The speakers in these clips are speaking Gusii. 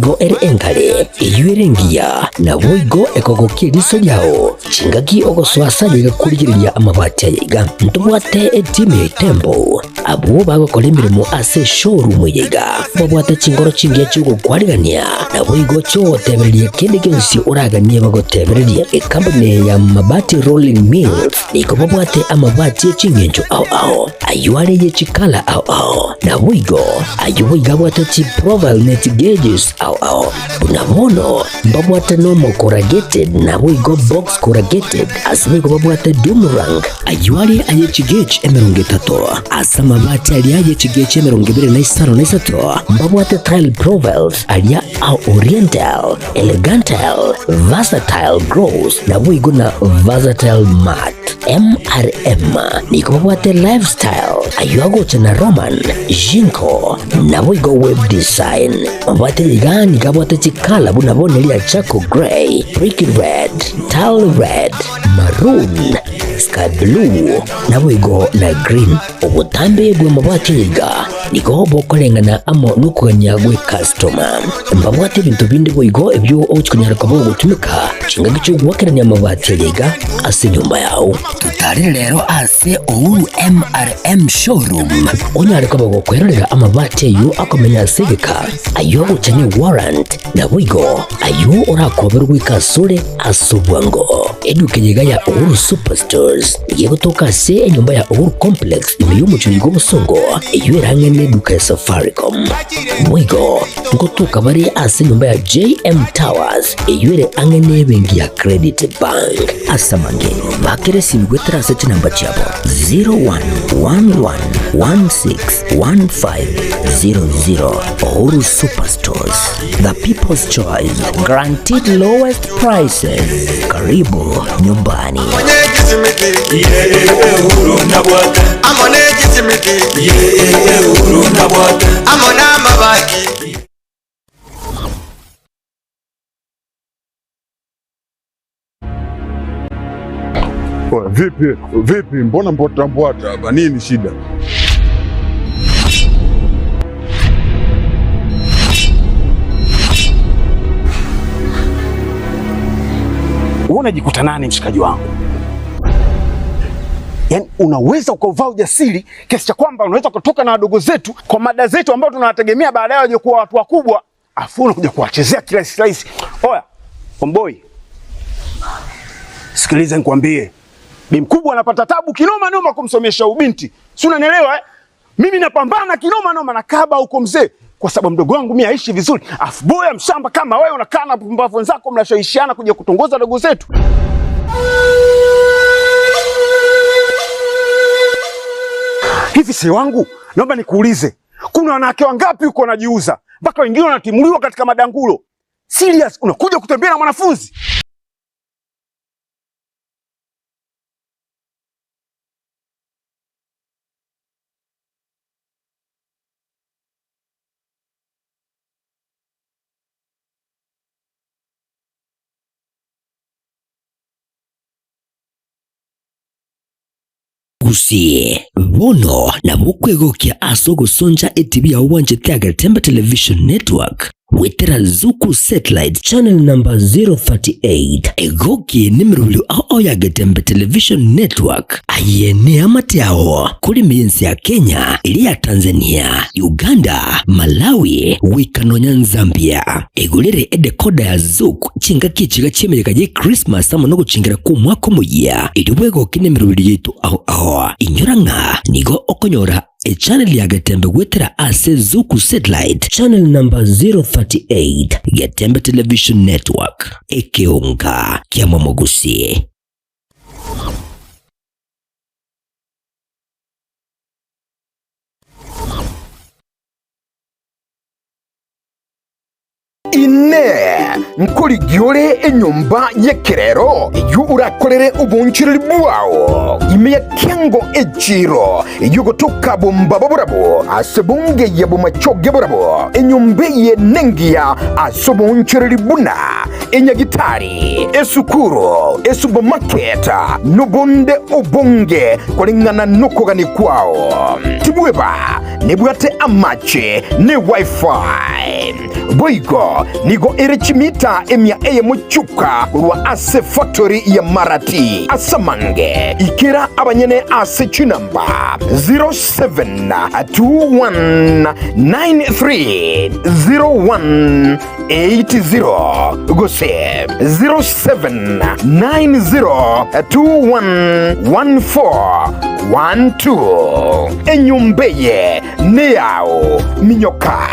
nigo ere engare, eyio ere engiya, naboigo ekogokia eriso riao. Chingaki ogosoa ase ayaiga korigereria amabati ayaiga, ntobwate etimu ya Itembo, abwo bagokora emeremo ase eshowroom eyaiga, babwate chinkoro chingiya chi'ogokwarigania, naboigo chi'ogotebereria kende gionsi oraganie bagotebererie. Ekampuni ya Mabati Rolling Mills nigo babwate amabati e ching'encho ao ao, ayio are ye chikala ao ao, naboigo ayio boigo abwate chiprofile ne chigauges ao ao. Buna bono mbabwate normal corrugated naboigo box corrugated, ase boigo babwate doomerang, ayio are aye chigauge 30, ase amabati aria aye chigauge 23 na mbabwate tile profiles aria a oriental, elegantal, versatile gloss naboigo na versatile matte. MRM nigo babwate lifestyle ayio agocha na Roman, Jinko naboigo web design. Babwate iga nigo abwate chikala buna bono eria charcoal grey, brick red, tile red, maroon, sky blue naboigo na green. Obotambe bw'amabati iga nigo bokoreng'ana amo nokogania gwe customer. Mbabwate ebinto binde boigo ebio ogochi konyara koba ogotumeka chingaki chi'ogoakerania amabati aya iga ase enyomba yao. Totarere rero ase Uhuru MRM Showroom onyare koba gokwerorera amabati ayio akomenya ase egeka, ayio agocha ne warrant, naboigo ayio orakoberwe goika asore ase obwango. Eduka eye iga ya Uhuru Superstores nigo egotoka ase enyomba ya Uhuru Complex ime y'omochie oiga obosongo, eyio ere ang'e neduka ya Safaricom. Boigo ngotoka bare ase enyomba ya JM Towers eyio ere ang'e nebenki ya Credit Bank. Ase amange bakere esimi goetera ase chinamba chiabo 0111161500 Uhuru Superstores, the people's choice, guaranteed lowest prices. Karibu nyumbani. Oya, vipi vipi, mbona mbwata mbwata hapa, nini shida? Wewe unajikuta nani mshikaji wangu? Yaani unaweza ukauvaa ujasiri kiasi cha kwamba unaweza kutoka na wadogo zetu kwa mada zetu ambao tunawategemea baadaye waje kuwa watu wakubwa, afu unakuja kuwachezea kirahisi rahisi. Oya, omboi, sikiliza nikwambie, bi mkubwa anapata tabu kinoma noma kumsomesha ubinti, si unanielewa eh? Mimi napambana kinoma noma na kaba huko mzee, kwa sababu mdogo wangu mimi aishi vizuri, afu boya mshamba kama wewe unakaa na pumbavu wenzako mnashawishiana kuja kutongoza dogo zetu. Hivi si wangu, naomba nikuulize, kuna wanawake wangapi huko wanajiuza mpaka wengine wanatimuliwa katika madangulo? Serious, unakuja kutembea na mwanafunzi? Gusii, bono nabo okwegokia ase ogosoncha etibi yao bwanchete ya Getembe Television Network goetera Zuku Satellite channel number 038. Egoki nemerobio ao ya Getembe Television Network. Aye neamate ao kore ime y'ense ya Kenya, eria ya Tanzania, Uganda, Malawi, goika nonya Nzambia. Egorere edecoder ya Zuku chingaki echiga chi'emeyega ye Christmas amo nogochingera kw'omwaka omoyia, erio bwegoke nemerobio yaito ao ao. Inyora ng'a nigo okonyora echannel ya Getembe goetera ase Zuku Satellite channel number 038, Getembe Television Network, ekeonga kia Momogusi. Inee! Nkorigia ore enyomba y'ekerero eyio orakorere oboonchoreria bwao ime ya kiango echiiro eyio gotoka bombaba borabwo ase bongeyia bomachoge borabwo? Enyomba eye nengiya ase oboonchoreria buna enyagitari, esukuru, esupermarket, nobonde obonge koreng'ana nokogania kwao. Tibweba! Nebwate amache ne wifi. Boigo nigo ere chimita emia eyemo chioka korwa ase factory ya Marati. Ase amange ikera abanyene ase chinamba 0721930180 gose 0790211412. Enyomba eye neyao, minyoka.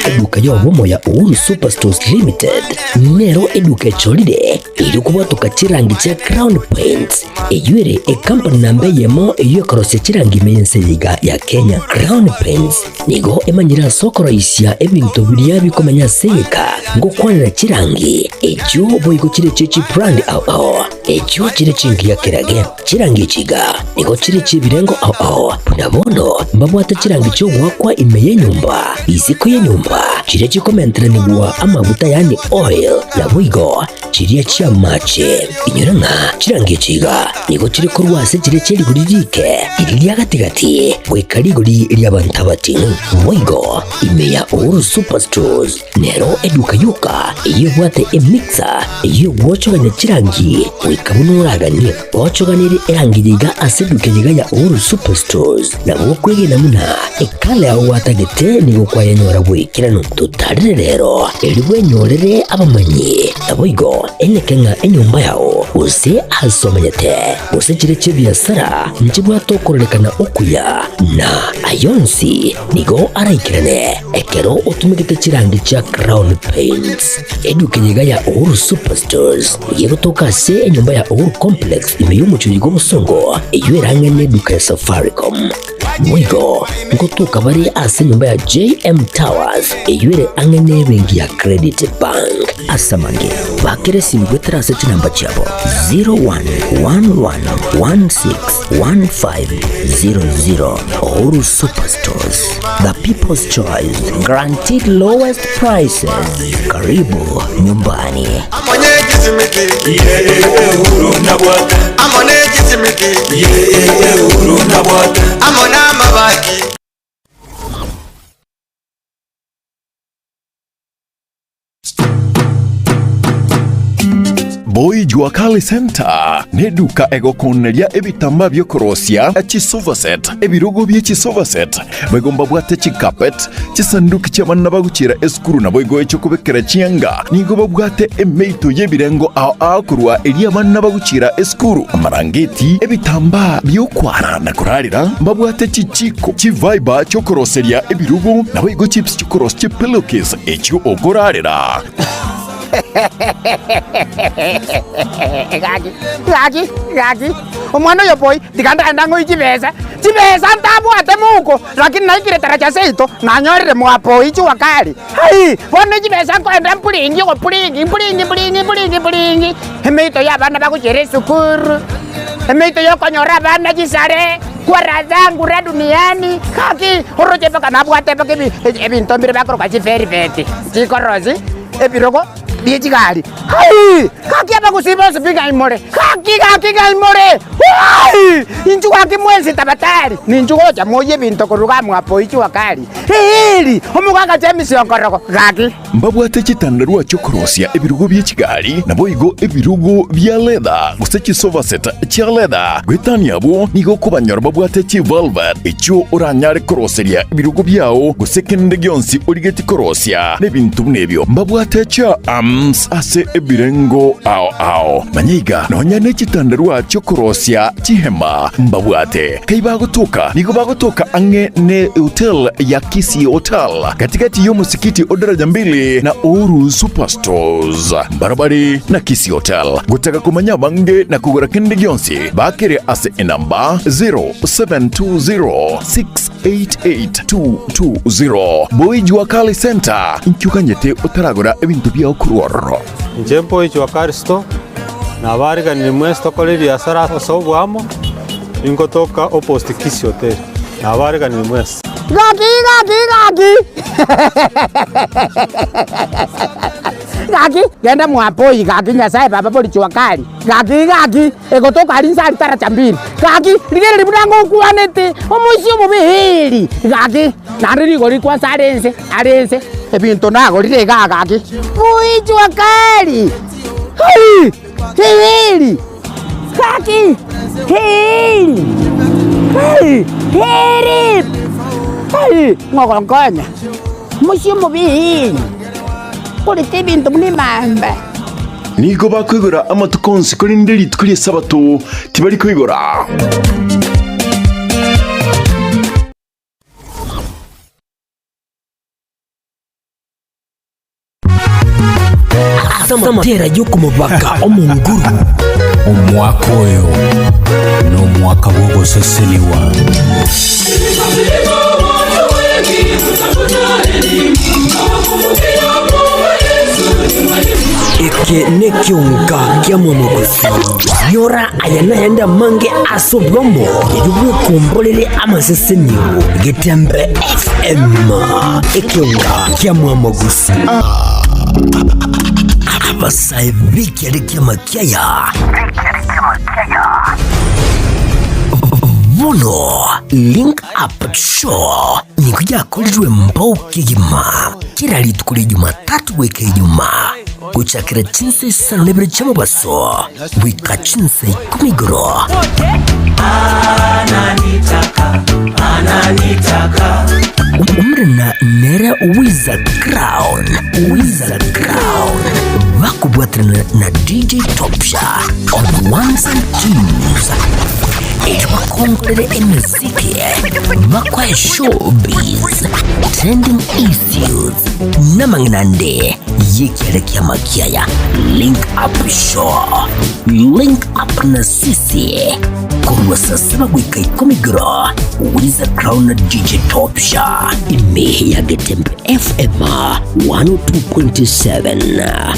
Eduka y'obomo ya Uhuru Superstores Limited nero eduka echorire erio kobwatoka chirangi chia Crown Paints eyio ere ekampani namba eyemo eyio ekorosia chirangi ime y'ense eye iga ya Kenya. Crown Paints nigo emanyire ase okoroisia ebinto biria bikomenya ase egeka ngokwanera chirangi echio boigo chire chie chibrand ao ao echio chire chingiya kerage. Chirangi echi iga nigo chire chi'ebirengo ao ao, buna bono mbabwate chirangi chi'ogoakwa ime y'enyomba, isiko y'enyomba, chiria chikomenteranigwa amaguta yaani oil, naboigo chiria chi'amache. Inyora ng'a chirangi echi iga nigo chire korwa ase chiria chie rigori riike, riria ria gati-gati, goika rigori ri'abanto abating'u. Boigo ime ya Uhuru Superstores Nero eduka yoka eyio ebwate emixer eyio egwochogania chirangi goika buna oraganie. Ochoganirie erangi yiga ase eduka yiga ya Uhuru Superstores nabo okwegena buna ekala yao gwatagete nigo kwayenyora boikeranu. Totarire rero erio bwenyorere abamanyi naboigo eneke ng'a enyomba yao gose ase omenyete gose chire chi'ebiasara nchibwate okororekana okuya na ayonsi Nigo araikerane ekero otumegete chirangi chia Crown Paints. Eduka eye iga ya Uhuru Superstores nigo egotoka ase enyomba ya Uhuru Complex ime y'omochie oyo bw'obosongo eyio erang'e neduka ya Safaricom. Boigo ngotoka bare ase enyomba ya JM Towers eyio ere ang'e nebenki ya Credit Bank. Ase amange, bakera esimi goetera ase chinamba chiabo 0111161500. Uhuru Superstores, the people's choice, guaranteed lowest prices. Karibu nyumbani. Boy Jua Kali Center neduka egokoneria ebitambaa biokorosia chisofa set, ebirogo bie chisofa set, boigo mbabwate chicarpet, chisanduki chi'abana bagochiera esukuru naboigo echokobekera chianga. Nigo babwate emeito y'ebirengo ao ao korwa eria abana bagochiera esukuru, amarangeti, ebitambaa biokwara na korarera, mbabwate chichiko, chiviber chiokoroseria ebirogo, naboigo chips chikorosia chipillowcase echio okorarera. Gaki, gaki, gaki, omwana oyo boy, tiga ndagenda ng'oe chibesa, chibesa ntabwate mouko, lakini naikire taracha seito, nanyorire mwa boy jua kali. Hai! Bono chibesa nkoenda mpuringi ogopuringi, mpuringi mpuringi mpuringi mpuringi, emeito ya abana bagochiera esukuru, emeito ya okonyora abana chisare, kwa zangu ra duniani, gaki oroche mpaka nabwate mpaka ebi ebinto mbire bakoroka chivelvet, chikorosi ebirogo bie chigari. Hai! Gaki abagusii bonsi pi ng'ai more? Gaki gaki ng'ai more? Hai! Inchuo gaki mwensi tabatari, ninchuo gocha moyie ebinto korwa iga mwapo inchuo kari. Eeri! Omogaka James okorogo, gaki. Mbabwate chitandarua chi'okorosia ebirogo bie chigari, naboigo ebirogo bia leather, gose chisofa set chia leather. Goetania abwo nigo okobanyora babwate chivelvet, echio oranyare koroseria ebirogo biao, gose kende gionsi origetie korosia nebinto buna ebio. Mbabwate chia arms ase ebirengo ao ao. Manya iga, nonya ne chitandarua chi'okorosia chihema mbabwate. Kai bagotoka? Nigo bagotoka ang'e ne hotel ya Kisii Hotel, gatigati y'omosikiti o Daraja Mbili na Uhuru Superstores, mbarabare na Kisii Hotel. Gotaka komanya abange na kogora kende gionsi, bakere ase enamba 0720688220. Boy Jua Kali Center, inki oganyete otaragora ebinto biao korwa ororo? Inche Boy Jua Kali Store, nabariganirie mwensi tokore ebiasara ase oboamo. Ningotoka opposite Kisii Hotel. Nabareganire mwensi. Gaki gaki gaki gaki genda mwapoi gaki Nyasaye baba bori jua kali gaki gaki egotoka aria inse aria taracha mbili gaki rigereria buna ngokwanete omoisia omobe eeri gaki naende rigori kwansa are inse are inse ebinto nagorire igaa gaki bui jua kali hai eeri. Gaki! Heri! Heri! Heri! Heri! Ng'ogonkonya, mochie omobe korete ebinto buna emamba. Nigo bakoigora amatuko onsi, korende rituko ri'Esabato tibari koigora. Ase amatera y'okomobaka Omonguru. Omwaka oyo nomwaka bw'ogosesenigwa. Eke nekionka kia mwamogosi. Nyora aya nayande amange ase obwamo erio bwekomborere amasesenio. Getembe FM ekionka kia mwamogusi. Abasae b'ekiare ki'amakiaya bono Link Up Show nigo yakorirwe mbao kegima kera rituko ria Jumatatu goika Ijumaa gochakera chinsa isano na ibere chi'omobaso goika chinsa ikomi igoro. Omorena nere Wiza Crown, Wiza Crown, bakobwaterana na DJ Topsha on ones and twos. Erio bakongorere emeziki, bakoe showbiz, trending issues, namang'ina ande y'ekiare ki'amakiaya. Link Up Show, Link Up na sisi korwa saa saba goika ikomi igoro, Wiza Crown na DJ Topsha ime ya Getembe FM 102.7.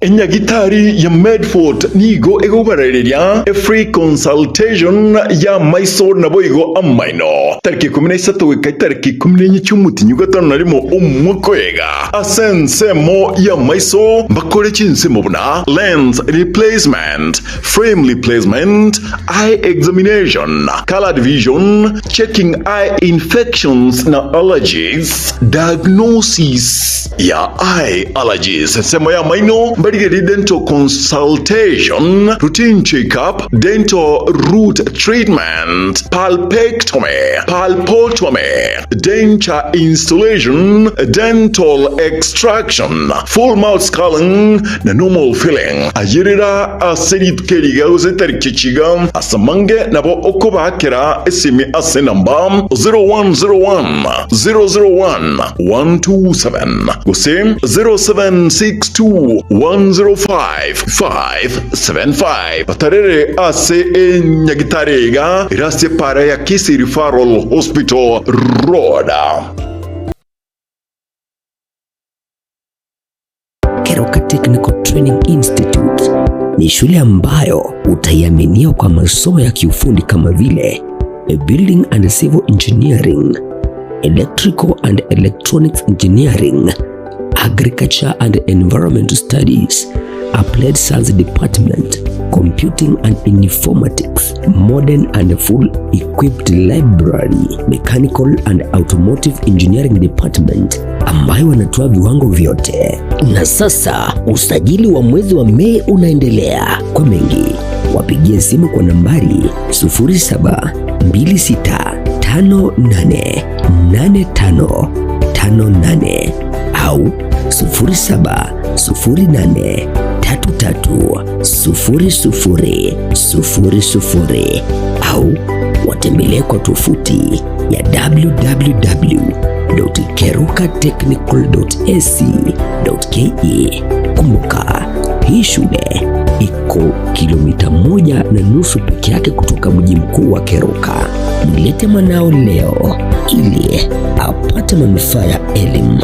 Enyagitari ya Medford nigo egobarereria efree consultation y'amaiso naboigo amaino, tariki 13 goika etariki 14 chi'omotinyi gatano na rimo omwaka oyega. Ase ensemo y'amaiso mbakore chinsemo buna lens replacement, frame replacement, eye examination, colored vision, checking eye infections na allergies, diagnosis ya eye allergies, ensemo y'amaino, mbarigerie dental consultation, routine check-up, dental root treatment, pulpectomy, pulpotomy, denture installation, dental extraction, full mouth scaling na normal filling. Ayerera ase rituko eri iga gose etariki echi iga, ase amange nabo okobaakera esimi ase enamba 0101 001 127 gose 0762 105 575. Batarere ase enyagitari iga ere ase epaara ya Kisii Referral Hospital Road. Keroka Technical Training Institute ni shule ambayo utaiaminia kwa masomo ya kiufundi kama vile Building and Civil Engineering, Electrical and Electronics Engineering, Agriculture and Environmental Studies, Applied Science Department, Computing and Informatics, Modern and Full Equipped Library, Mechanical and Automotive Engineering Department ambayo wanatoa viwango vyote. Na sasa usajili wa mwezi wa Mei unaendelea. Kwa mengi wapigie simu kwa nambari 0726588558 au 0708330000 au watembelee kwa tovuti ya www.kerukatechnical.ac.ke. Kumbuka, hii shule iko kilomita 1.5 peke yake kutoka mji mkuu wa Keroka. Mlete mwanao leo ili apate manufaa ya elimu.